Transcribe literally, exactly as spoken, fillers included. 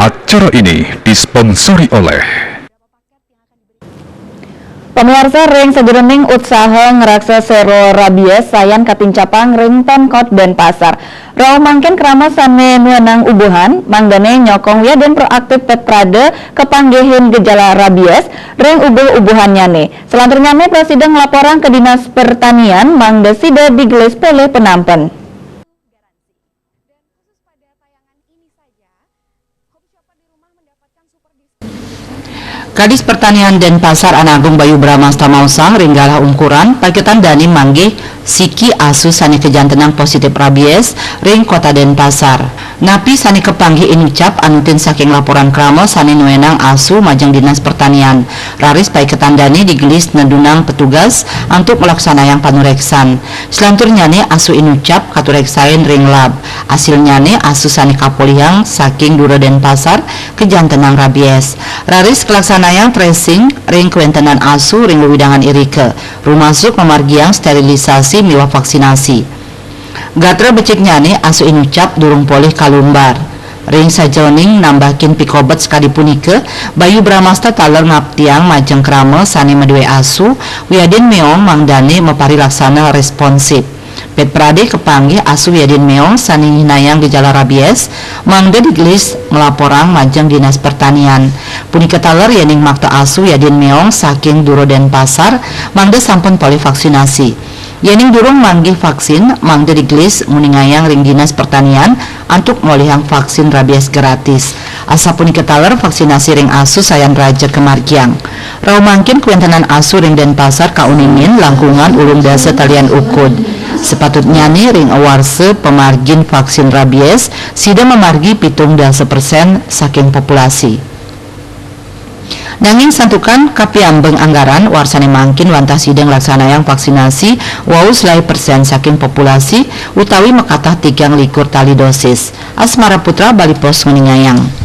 Acara ini disponsori oleh Pamiarsa, ring sajeroning utsaha ngraksa sero rabies sayan katincapang ring Pemkot Denpasar. Rauh mangkin krama sane nuenang ubuhan, mangdane nyokong wiadin proaktif pet prade kapanggihin gejala rabies ring ubuh-ubuhannyane. Salanturnyane prasida nglaporang ka Dinas Pertanian mangda sida digelis polih panampen. Kadis Pertanian Denpasar Anagung Bayu Bramasta maosang ring galah ungkuran, paiketan dane manggih siki asu sane kajantenang positif rabies ring Kota Denpasar. Napi sane kapanggih inucap anutin saking laporan krama sane nuenang asu majeng Dinas Pertanian. Raris paiketan dane digelis nedunang petugas antuk nglaksanayang panureksan. Salanturnyane asu inucap katureksain ring lab. Asilnyane asu sane kapolihang saking Dura Denpasar kajantenang rabies. Raris kalaksanayang tracing ring kawentenan asu ring wewidangan irika, rumasuk mamargiang sterilisasi miwah vaksinasi. Gatra beciknyane asu inucap durung polih kalumbar. Ring sajeroning nambahin pikobet sakadi punika, Bayu Bramasta taler ngaptiang majeng krama sane madue asu, wiadin meong mangdane maparilaksana responsif. Pet prade kapanggih asu wiadin meong sane nyihnayang gejala rabies, mangda digelis nglaporang majeng Dinas Pertanian. Punika taler yening makta asu wiadin meong saking Dura Denpasar, mangda sampun polih vaksinasi. Yening durung manggih vaksin, mangda digelis nguningayang ring Dinas Pertanian antuk ngolihang vaksin rabies gratis. Asapunika taler vaksinasi ring asu sayan raja kamargiang. Rauh mangkin kawentenan asu ring Denpasar kauningin langkungan ulung dasa talian ukud. Sapatutnyane ring awarsa pamargin vaksin rabies, sida mamargi pitung dasa persen saking populasi. Nanging santukan kapiambeng anggaran, warsane mangkin wantah sida nglaksanayang vaksinasi wau selae persen saking populasi utawi makatah tigang likur tali dosis. Asmara Putra, Bali Post, nguningayang.